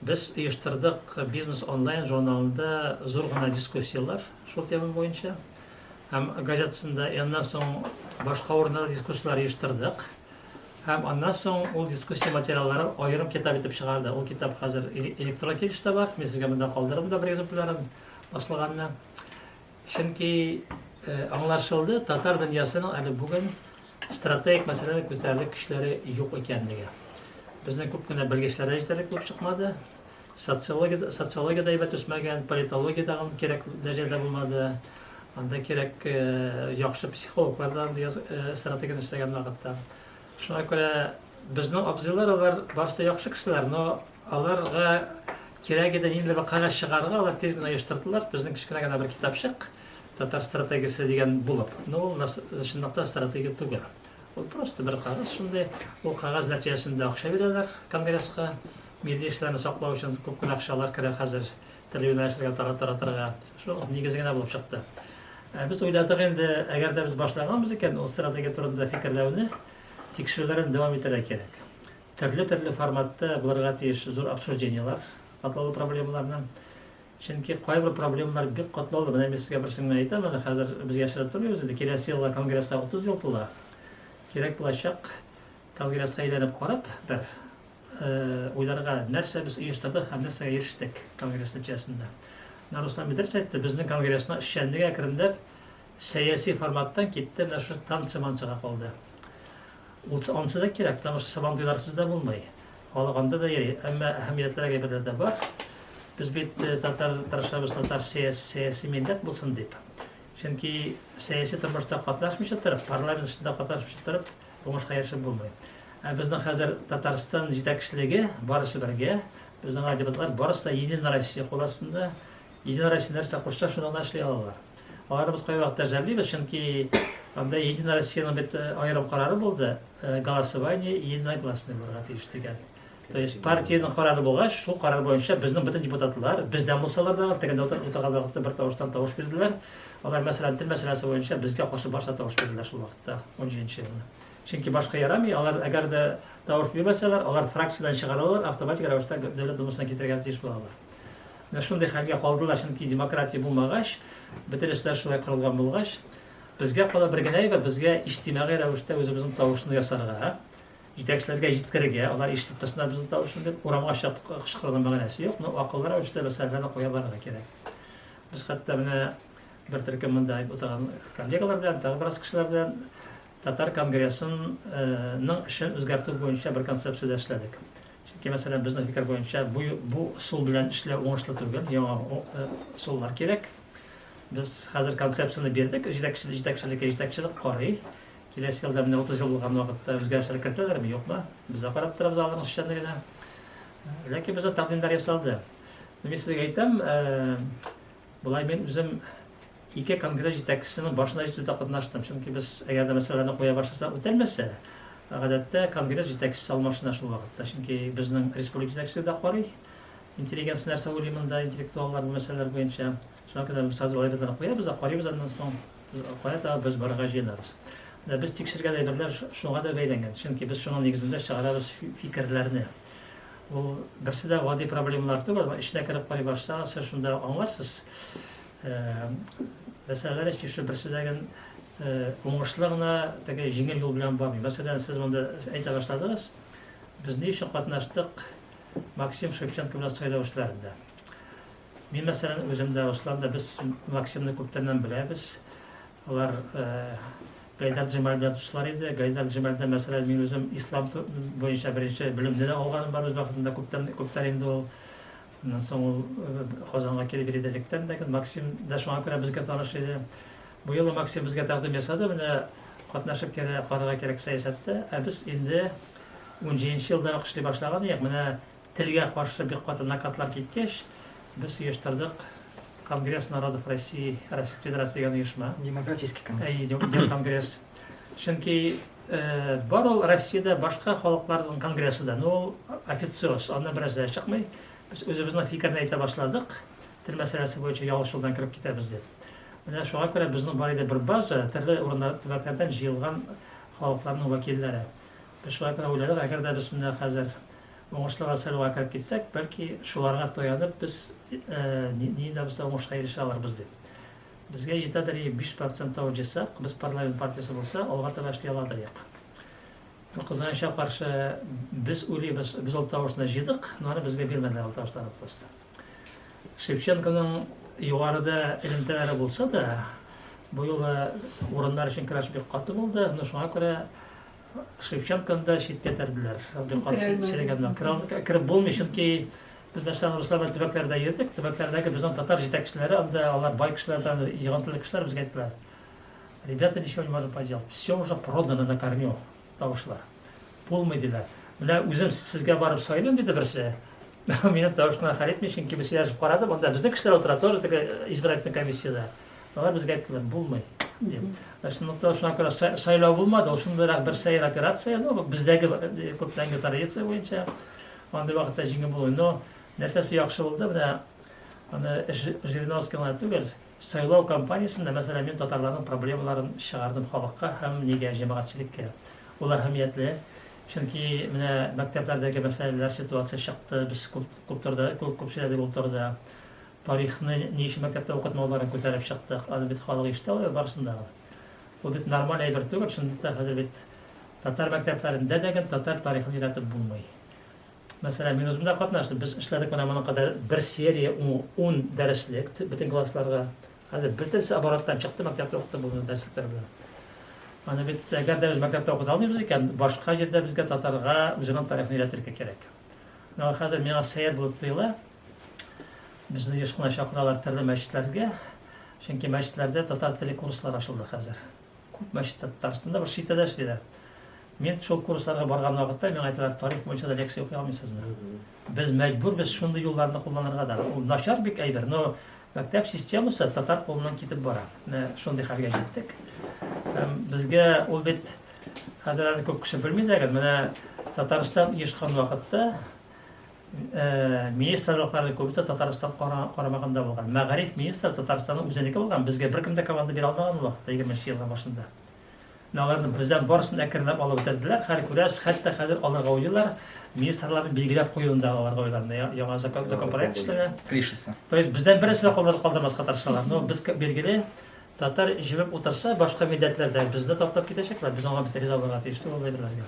Speaker 1: Без оештырдык Бизнес онлайн журналында зур гына дискуссияләр шул тема буенча. Һәм газетасында, аннан соң башка урында дискуссияләр оештырдык. Һәм аннан соң ул дискуссия материалларын аерым китап итеп чыгарды. Ул китап хәзер электрон килештә бар. Мин сезгә монда калдырдым да бер экземплярын басылганны. Чөнки э, аңлашылды, татар дөньясының әле бүген стратегик мәсьәләне күтәрерлек көчләре юк икәнлеге. Безнең күп кенә белгечләр дә җитәрлек булып чыкмады. Социология, социология да әйбәт үсмәгән, политология да кирәк дәрәҗәдә булмады. Анда кирәк э, яхшы психологлар да андый э, стратегияне эшләгән вакытта. Шуңа күрә безнең абзыйлар алар барысы да яхшы кешеләр, но аларга кирәк иде ниндидер бер кәгазь чыгарырга, алар тиз генә оештырдылар. Безнең кечкенә генә бер китапчык Татар стратегиясе дигән булып. Но ул чынлыкта стратегия түгел. Ул просто бер кәгазь шундый. Ул кәгазь нәтиҗәсендә акча бирәләр конгресска. Милли эшләрне саклау өчен күп кенә акчалар керә хәзер төрле юнәлешләргә таратырга. Шул нигезе генә булып чыкты. Ә без уйладык инде, әгәр дә без башлаганбыз икән, ул стратегия турында фикерләүне, тикшерүләрен дәвам итәргә кирәк. Төрле-төрле форматта булырга тиеш зур обсуждениеләр катлаулы проблемаларны. Чөнки кайбер проблемалар бик катлаулы. Менә мин сезгә берсен генә әйтәм, әле хәзер без яшереп тормыйбыз инде, киләсе елга конгресска 30 ел тула. Кирәк булачак конгресска әйләнеп карап, бер уйларга, нәрсә без оештырдык һәм нәрсәгә ирештек конгресс нәтиҗәсендә. Менә Руслан бит дөрес әйтте, безнең конгрессның эшчәнлеге әкренләп сәяси форматтан китте, менә шушы танцы-манцыга калды. Ул ансы да кирәк, потому что сабантуйларсыз да булмый. Халык анда да йөри, әмма әһәмиятлерәк әйберләр дә бар. Без бит татар тырышабыз, татар сәяси милләт булсын дип. Чөнки сәяси тормышта катнашмыйча торып, парламент эшендә катнашмыйча торып, уңышка ирешеп булмый. Ә безнең хәзер Татарстан җитәкчелеге барысы бергә, безнең аңа депутатлар барысы да Единая Россия кул астында. Единая Россия нәрсә кушса, шуны гына эшли алалар. Аларны без кайвакытта жәллибез, чөнки анда Единая Россиянең бит аерым карары булды, голосование единогласный булырга тиеш дигән. То есть партиянең карары булгач, шул карар буенча безнең бөтен депутатлар, бездән булсалар да, тегендә утырган вакытта бер тавыштан тавыш бирделәр. Алар, мәсәлән, тел мәсьәләсе буенча безгә каршы барса тавыш бирделәр шул вакытта, 17 елны. Чөнки башка ярамый, алар әгәр дә тавыш бирмәсәләр, алар фракциядән чыгарылалар, автоматик рәвештә Дәүләт Думасына китерергә тиеш булалар. Менә шундый хәлгә калдылар, чөнки демократия булмагач, бөтен эшләр шулай корылган булгач, безгә кала бер генә әйбер, безгә иҗтимагый рәвештә үзебезнең тавышны ясарга, җитәкчеләргә җиткерергә, алар ишетеп торсыннар безнең тавышны дип, урамга чыгып кычкыруның мәгънәсе юк, но акыллы рәвештә мәсьәләләрне куя барырга кирәк. Без хәтта менә бер төркем монда утырган коллегалар белән, тагы бераз кешеләр белән Татар конгрессының эшен үзгәртү буенча бер концепция дә эшләдек. Чөнки, мәсәлән, безнең фикер буенча бу, бу ысул белән эшләү уңышлы түгел, яңа ысуллар кирәк. Без хәзер концепцияне бирдек, җитәкчелек, җитәкчелеккә җитәкчелек карый. Киләсе елда менә 30 ел булган вакытта үзгәрешләр кертәләрме, юкмы? Без дә карап торабыз аларның эшчәнлегенә. Ләкин бездә тәкъдимнәр ясалды. Мин сезгә әйтәм, болай мин үзем ике конгресс җитәкчесенең башына җитүдә катнаштым. Чөнки без әгәр дә мәсьәләне куя башласак үтәлмәсә, Гадәттә конгресс җитәкчесе алмашына шул вакытта, чөнки безнең республика җитәкчелеге дә карый. Интеллигенция нәрсә уйлый монда, интеллектуаллар бу мәсьәләләр буенча. Шуңа күрә без хәзер алай әйберләрне куябыз да, карыйбыз аннан соң, кая таба без барырга җыенабыз. Менә без тикшергән әйберләр шуңа да бәйләнгән, чөнки без шуның нигезендә чыгарабыз фикерләрне. Ул берсе дә гади проблемалар түгел, эченә кереп карый башласагыз, сез шунда аңларсыз. Мәсьәләләр чишү берсе дә уңышлы гына теге җиңел юл белән бармый. Мәсәлән, сез монда әйтә башладыгыз, без ни өчен катнаштык Максим Шевченко белән сайлау эшләрендә. Мин, мәсәлән, үзем дә, Руслан да, без Максимны күптәннән беләбез. Алар Гайдар Джемаль белән дуслар иде. Гайдар Джемальдән, мәсәлән, мин үзем ислам буенча беренче белемне дә алганым бар үз вакытында, күптән, күптән инде ул. Аннан соң ул Казанга килеп йөри электән дә. Максим да шуңа күрә безгә таныш иде. Бу юлы Максим безгә тәкъдим ясады, менә катнашып керә, карарга кирәк сәясәттә. Ә без инде 17 елдан ук эшли башлаган идек. Менә телгә каршы бик каты накатлар киткәч, без оештырдык Конгресс народов России, Российской Федерации дигән оешма.
Speaker 8: Демократический конгресс.
Speaker 1: Әйе, конгресс. Чөнки бар ул Россиядә башка халыкларның конгрессы да, но ул официоз, аннан бераз да чыкмый. Без үзебезнең фикерне әйтә башладык, тел мәсьәләсе буенча ялгыш юлдан кереп китәбез дип. Менә шуңа күрә безнең бар иде бер база, төрле урыннар, төбәкләрдән җыелган халыкларның вәкилләре. Без шуңа күрә уйладык, әгәр дә без менә хәзер уңышлы гына сайлауга кереп китсәк, бәлки шуларга таянып без нинди дә булса уңышка ирешә алырбыз дип. Безгә җитәдер и 5% тавыш җыйсак, без парламент партиясе булса, алга таба эшли аладыр идек. Но кызганычка каршы, без уйлыйбыз, без ул тавышны җыйдык, но аны безгә бирмәделәр ул тавышларны просто. Шевченконың югарыда элемтәләре булса да, бу юлы урыннар өчен көрәш бик каты булды, но шуңа күрә Шевченконы да читкә этәрделәр. Бик каты сөйләгәннәр. Кереп булмый, чөнки без мәсәлән руслар белән төбәкләрдә йөрдек, төбәкләрдәге безнең татар җитәкчеләре анда алар бай кешеләрдән, йогынтылы кешеләр безгә әйттеләр. Ребята, ничего не можем поделать. Все уже продано на корню. Тавышлар. Булмый диләр. Менә үзем сезгә барып сайлыйм диде берсе. Минем тавыш кына хәл итми, чөнки без сөйләшеп карадык, анда безнең кешеләр утыра тоже теге избирательный комиссиядә. Алар безгә әйттеләр, булмый дип. Шунлыктан шуңа күрә сайлау булмады, ул шундыйрак бер сәер операция, ну, бездәге күптәнге традиция буенча андый вакытта җиңел булмый. Но нәрсәсе яхшы булды, менә аны Жириновский гына түгел, сайлау кампаниясендә, мәсәлән, мин татарларның проблемаларын чыгардым халыкка һәм нигә җәмәгатьчелеккә. Ул әһәмиятле. Чөнки менә мәктәпләрдәге мәсьәләләр, ситуация чыкты, без күп, күп торда, күп, күп сөйләдек ул турыда. Тарихны ни өчен мәктәптә укытмауларын күтәреп чыктык. Аны бит халык ишетә алмый барысын да. Ул бит нормаль әйбер түгел, чынлыкта хәзер бит татар мәктәпләрендә дә гел татар тарихын өйрәтеп булмый. Мәсәлән, мин үзем дә катнаштым. Без эшләдек менә моның кадәр бер серия 10 дәреслек бөтен классларга. Хәзер бөтенесе обороттан чыкты, мәктәптә укытып булмый дәреслекләр белән. Аны бит әгәр дә без мәктәптә укыта алмыйбыз икән, башка җирдә безгә татарга үзенең тарихын өйрәтергә кирәк. Менә хәзер миңа сәер булып тоела. Безне еш кына чакыралар төрле мәчетләргә. Чөнки мәчетләрдә татар теле курслары ачылды хәзер. Күп мәчеттә Татарстанда бер читтә дә эшлиләр. Мин шул курсларга барган вакытта миңа әйтәләр, тарих буенча да лекция укый алмыйсызмы? Без мәҗбүрбез шундый юлларны кулланырга да. Ул начар бик әйбер, но мәктәп системасы татар кулыннан китеп бара. Менә шундый хәлгә җиттек. Һәм безгә ул бит хәзер аны күп кеше белми дә, менә Татарстан оешкан вакытта министрлыкларның күбесе Татарстан карамагында булган. Мәгариф министры Татарстанның үзенеке булган. Безгә беркем дә команда бирә алмаган ул вакытта, 20 елның башында. Менә аларны бездән барысын әкренләп алып бетерделәр. Хәл күрәсез, хәтта хәзер алырга уйлыйлар. Министрларны билгеләп куюын да алырга уйлыйлар. Яңа закон, законопроект эшләнә.
Speaker 8: Крышасы.
Speaker 1: То есть бездән берсе дә калдыр калдырмаска тырышалар. Но без билгеле татар җебеп утырса, башка милләтләр дә безне таптап китәчәкләр. Без аңа бит риза булырга тиеш түгел ул әйберләргә.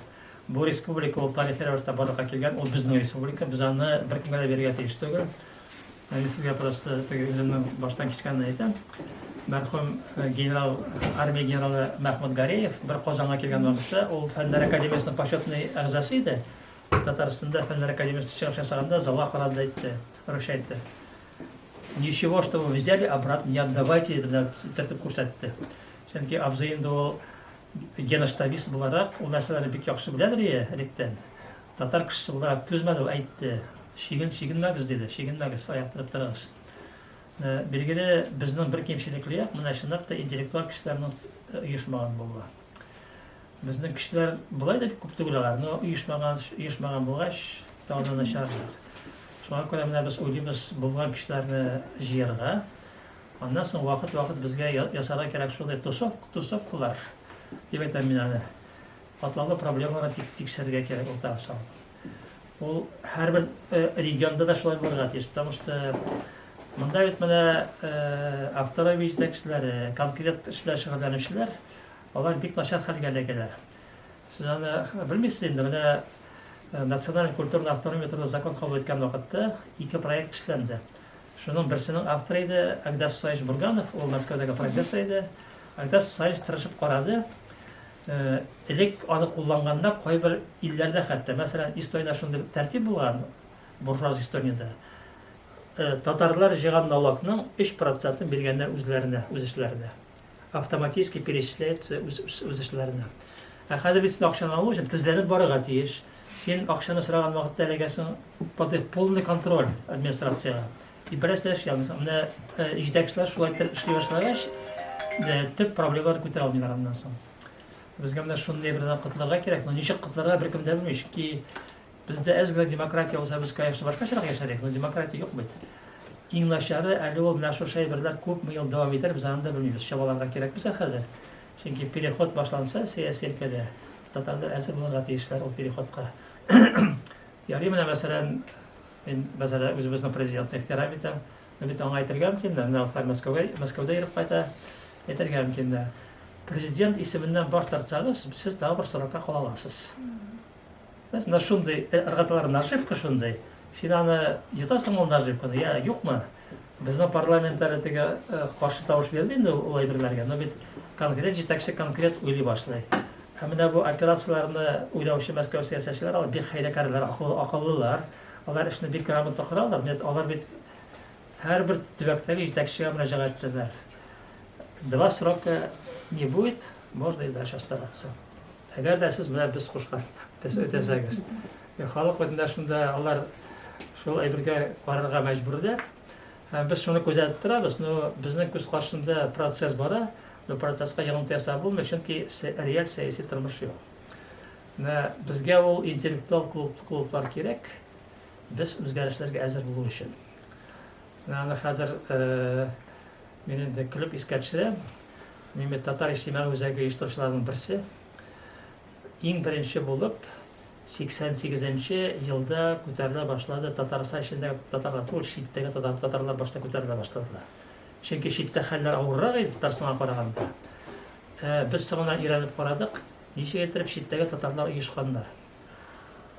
Speaker 1: Бу республика ул тарихи рәвештә барлыкка килгән, ул безнең республика, без аны беркемгә дә бирергә тиеш түгел. Мин сезгә просто теге үземнең баштан кичкәнне әйтәм. Мәрхүм э, генерал, армия генералы Мәхмүт Гареев бер Казанга килгән вакытта, ул Фәннәр академиясенең почетный әгъзасы иде. Татарстанда Фәннәр академиясе чыгыш ясаганда залга карады да әйтте, русча әйтте. Ничего, что вы взяли, обратно не отдавайте, диде, менә төртеп күрсәтте. Чөнки абзый инде ул Генштабист буларак, ул нәрсәләрне бик яхшы беләдер ие, электән. Татар кешесе буларак түзмәде ул, әйтте. Чиген, чигенмәгез, диде, чигенмәгез, аяк терәп торыгыз. Билгеле, безнең бер кимчелекле як, менә чынлап та интеллектуаль кешеләрнең оешмаган булуы. Безнең кешеләр болай да бик күп түгел алар, но оешмаган, оешмаган булгач, тагын да начаррак. Шуңа күрә менә без уйлыйбыз булган кешеләрне җыярга. Аннан соң вакыт-вакыт безгә ясарга кирәк шундый тусов, тусовкалар, дип әйтәм мин аны. Катлаулы проблемаларны тик, тикшерергә кирәк уртага салып. Ул һәрбер э, регионда да шулай булырга тиеш, потому что монда бит менә э, автономия җитәкчеләре, конкрет эш белән шөгыльләнүчеләр, алар бик начар хәлгә эләгәләр. Сез аны белмисез инде, менә э, националь культурный автономия турында закон кабул иткән вакытта ике проект эшләнде. Шуның берсенең авторы иде Агдас Саевич Бурганов, ул Мәскәүдәге профессор иде. Агдас Саевич тырышып карады. Э, элек аны кулланганнар кайбер илләрдә хәтта, мәсәлән, Эстониядә шундый тәртип булган, буржуаз Эстониядә. Э, татарлар җыйган налогның 3%-ын биргәннәр үзләренә, үз эшләренә. Автоматически перечисляется үз, үз, үз эшләренә. Ә хәзер бит син акчаны алу өчен тезләнеп барырга тиеш. Син акчаны сораган вакытта эләгәсең под полный контроль администрациягә. И берәрсе дә эшли алмыйсың. Менә э, җитәкчеләр шулай итеп эшли башлагач, э, төп проблемалар күтәрә алмыйлар аннан соң. Безгә менә шундый бердән котылырга кирәк. Но ничек котылырга беркем дә белми, чөнки бездә әз генә демократия булса, без, конечно, башкачарак яшәр идек, но демократия юк бит. Иң начары әле ул менә шушы әйберләр күпме ел дәвам итәр, без аны да белмибез. Чабаларга кирәк безгә хәзер. Чөнки переход башланса сәяси өлкәдә, татарлар әзер булырга тиешләр ул переходка. Ярый менә мәсәлән, мин мәсәлән үзебезнең президентны ихтирам итәм. Но бит аңа әйтергә мөмкин дә, менә ул Мәскәүгә, Мәскәүдә йөреп кайта, әйтергә мөмкин дә. Президент исеменнән баш тартсагыз, сез тагы бер срокка кала аласыз. Менә шундый э, ыргыталар наживка шундый. Син аны йотасың ул наживканы, я юкмы? Безнең парламент әле теге э, каршы тавыш бирде инде ул әйберләргә, но бит конкрет җитәкче конкрет уйлый башлый. Ә менә бу операцияләрне уйлаучы Мәскәү сәясәтчеләре алар бик хәйләкәрләр, акыллылар. Алар эшне бик грамотно коралар. Менә алар бит һәрбер төбәктәге җитәкчегә мөрәҗәгать иттеләр. Два срока не будет, можно и дальше оставаться. Әгәр дә сез менә без кушкан үтәсәгез. Халык бит менә шунда алар шул әйбергә карарга мәҗбүрләр. Һәм без шуны күзәтеп торабыз, но безнең күз каршында процесс бара, но процесска йогынты ясап булмый, чөнки реаль сәяси тормыш юк. Менә безгә ул интеллектуаль клуб, клублар кирәк, без үзгәрешләргә әзер булу өчен. Менә аны хәзер э, мин инде көлеп искә төшерәм. Мин бит татар иҗтимагый үзәге оештыручыларының берсе. Иң беренче булып 88 нче елда күтәрелә башлады Татарстан эчендәге татарлар түгел, читтәге татар, татарлар башта күтәрелә башладылар. Чөнки читтә хәлләр авыррак иде Татарстанга караганда. Ә, без соңыннан өйрәнеп карадык, ничек итеп читтәге татарлар оешканнар.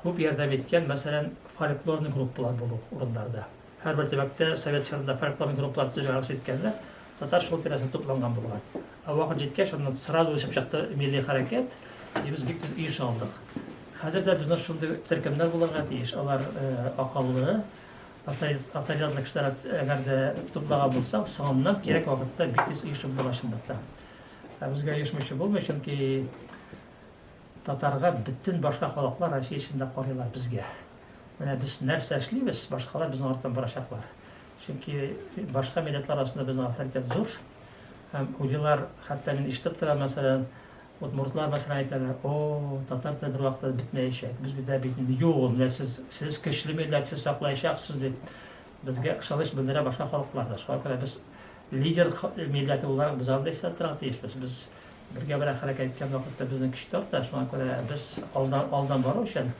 Speaker 1: Күп ярдәм иткән, мәсәлән, фольклорный группалар булу урыннарда. Һәрбер төбәктә совет чорында фольклорный группалар төзергә рөхсәт иткәннәр, татар шул тирәсендә тупланган булган. Ә вакыт җиткәч, аннан сразу үсеп чыкты милли хәрәкәт, и без бик тиз оеша алдык. Хәзер дә безнең шундый төркемнәр булырга тиеш. Алар э, акыллы, авторитетлы кешеләр әгәр дә туплаган булсаң, соңыннан кирәк вакытта бик тиз оешып була чынлыкта. Ә безгә оешмыйча булмый, чөнки татарга бөтен башка халыклар Россия эчендә карыйлар безгә. Менә без нәрсә эшлибез, башкалар безнең арттан барачаклар. Чөнки башка милләтләр арасында безнең авторитет зур. Һәм уйлыйлар, хәтта мин ишетеп торам, мәсәлән, удмуртлар мәсәлән әйтәләр, о, татар теле бер вакытта бетмәячәк. Без бит бит инде юк ул, менә сез, сез көчле милләт, сез саклаячаксыз дип безгә ышаныч белдерә башка халыклар да. Шуңа күрә без лидер милләте буларак без анда истә торырга тиешбез. Без бергә бергә хәрәкәт иткән вакытта безнең көч тарта, шуңа күрә без алдан, алдан бару өчен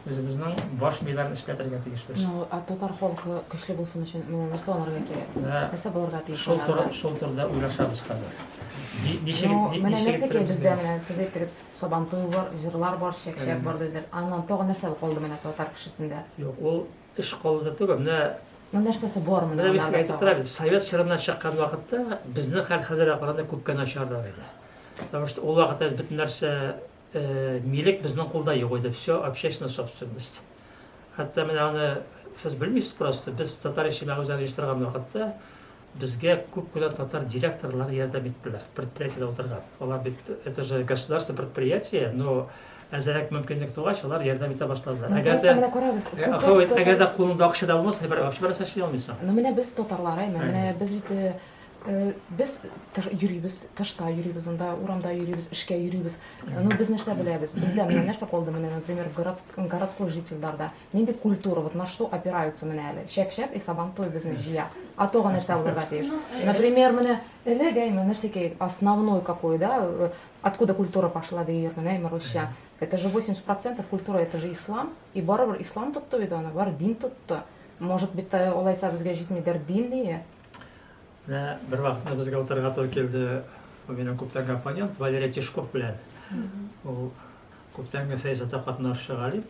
Speaker 1: үзебезнең баш миләрен эшләтергә тиешбез.
Speaker 8: Ну, а татар халкы көчле булсын өчен менә нәрсә алырга кирәк?
Speaker 1: Менә
Speaker 8: Нәрсә булырга тиеш
Speaker 1: шул
Speaker 8: аларда?
Speaker 1: туры, шул турыда уйлашабыз хәзер. Ничек,
Speaker 8: Ну, менә
Speaker 1: ничек
Speaker 8: нәрсә
Speaker 1: иттереп
Speaker 8: кирәк бездә
Speaker 1: безгә?
Speaker 8: менә сез әйттегез, Сабантуй бар, җырлар бар, чәк-чәк бар диделәр. Аннан тагын нәрсә калды менә татар кешесендә?
Speaker 1: Юк, ул эш калды да түгел. Менә
Speaker 8: Ну, нәрсәсе бар менә
Speaker 1: Менә мин сезгә
Speaker 8: аларда
Speaker 1: әйтеп
Speaker 8: тагын?
Speaker 1: торам бит, совет чорыннан чыккан вакытта безнең хәл хәзергә караганда күпкә начаррак иде. Потому что ул вакытта бөтен нәрсә э, милек безнең кулда юк иде, все общественная собственность. Хәтта менә аны сез белмисез просто, без татар иҗтимагый үзәге оештырган вакытта безгә күп кенә татар директорлары ярдәм иттеләр, предприятиедә утырган. Алар бит, это же государственное предприятие, но әзерәк мөмкинлек тугач, алар ярдәм итә башладылар.
Speaker 8: Ну,
Speaker 1: Әгәр
Speaker 8: просто
Speaker 1: дә
Speaker 8: менә карагыз,
Speaker 1: Э,
Speaker 8: күпме
Speaker 1: Афу ит,
Speaker 8: татар-
Speaker 1: әгәр дә кулыңда акча да булмаса, бер вообще бернәрсә эшли алмыйсың.
Speaker 8: Ну, менә без татарлар, әйме, менә без бит э, Без йөрибез, тышта йөрибез, анда урамда йөрибез, эшкә йөрибез. Ну, без нәрсә беләбез? Бездә менә нәрсә калды менә, например, городской жительләрдә. Нинди культура, вот на что опираются менә әле? Чәк-чәк и Сабантуй безне җыя. А то нәрсә булырга тиеш? Например, менә элек, әйме, нәрсәкәй, основной какой, да, откуда культура пошла, дияр, менә, русча. Это же 80% культура, это же ислам. И барыбер ислам тотты бит аны, бар дин тотты. Может быть, алайса безгә җитмидер дин ние?
Speaker 1: Менә бер вакытны безгә утырырга туры килде минем күптәнге оппонент Валерий Тишков белән. Ул күптәнге сәясәттә катнашучы галим.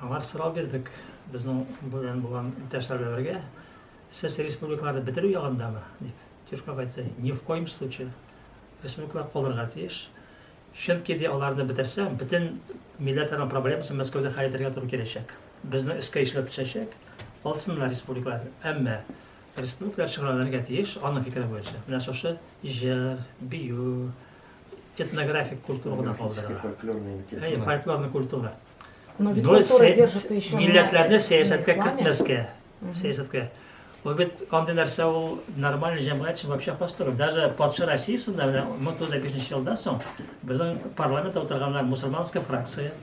Speaker 1: Аңар сорау бирдек безнең белән булган иптәшләр белән бергә. Сез республикаларны бетерү ягындамы? дип. Тишков әйтте, ни в коем случае. Республикалар калырга тиеш. Чөнки ди аларны бетерсәң, бөтен милләтләрнең проблемасын Мәскәүдә хәл итәргә туры киләчәк. Безнең өскә ишелеп төшәчәк. Алсыннар республикалар. Әмма республикалар шөгыльләнергә тиеш, аның фикере буенча. Менә шушы җыр, бию, этнографик культура гына калдырыла. Әйе, фольклорный культура.
Speaker 8: Но ведь культура держится еще
Speaker 1: милләтләрне сәясәткә кертмәскә. Сәясәткә. Ул бит андый нәрсә ул нормальный җәмгыять өчен вообще хас түгел. Даже патша Россиясендә менә 1905 елдан соң безнең парламентта утырганнар мусульманская фракция.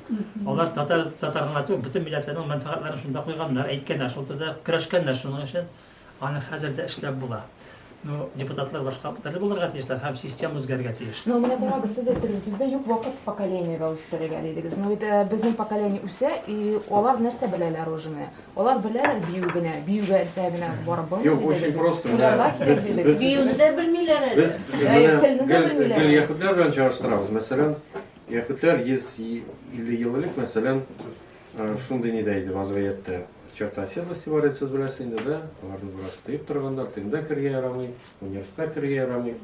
Speaker 1: Алар татар татар гына түгел, бөтен милләтләрнең мәнфәгатьләрен шунда куйганнар, әйткәннәр, шул турыда көрәшкәннәр шуның өчен. Аны хәзер дә эшләп була. Ну, депутатлар башка төрле булырга тиешләр һәм система үзгәрергә тиеш.
Speaker 8: Ну, менә карагыз, сез әйттегез, бездә юк вакыт поколениегә үстерергә дидегез. Но ведь безнең поколение үсә, и алар нәрсә беләләр уже менә? Алар беләләр бию генә, биюгә дә генә барып булмый
Speaker 5: Юк, очень просто.
Speaker 8: Уйларга кирәк дидегез.
Speaker 2: Биюне дә белмиләр әле.
Speaker 5: Без менә гел яһүдләр белән чагыштырабыз. Мәсәлән, яһүдләр 150 ел элек, мәсәлән, шундый нидә иде вазгыятьтә. Черта оседлости бар иде, сез беләсез инде, да? Аларны бераз тыеп торганнар, тегендә керергә ярамый, университетка керергә ярамый.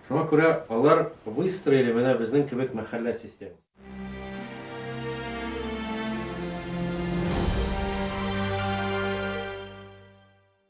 Speaker 5: Шуңа күрә алар выстроили менә безнең кебек мәхәллә системасын.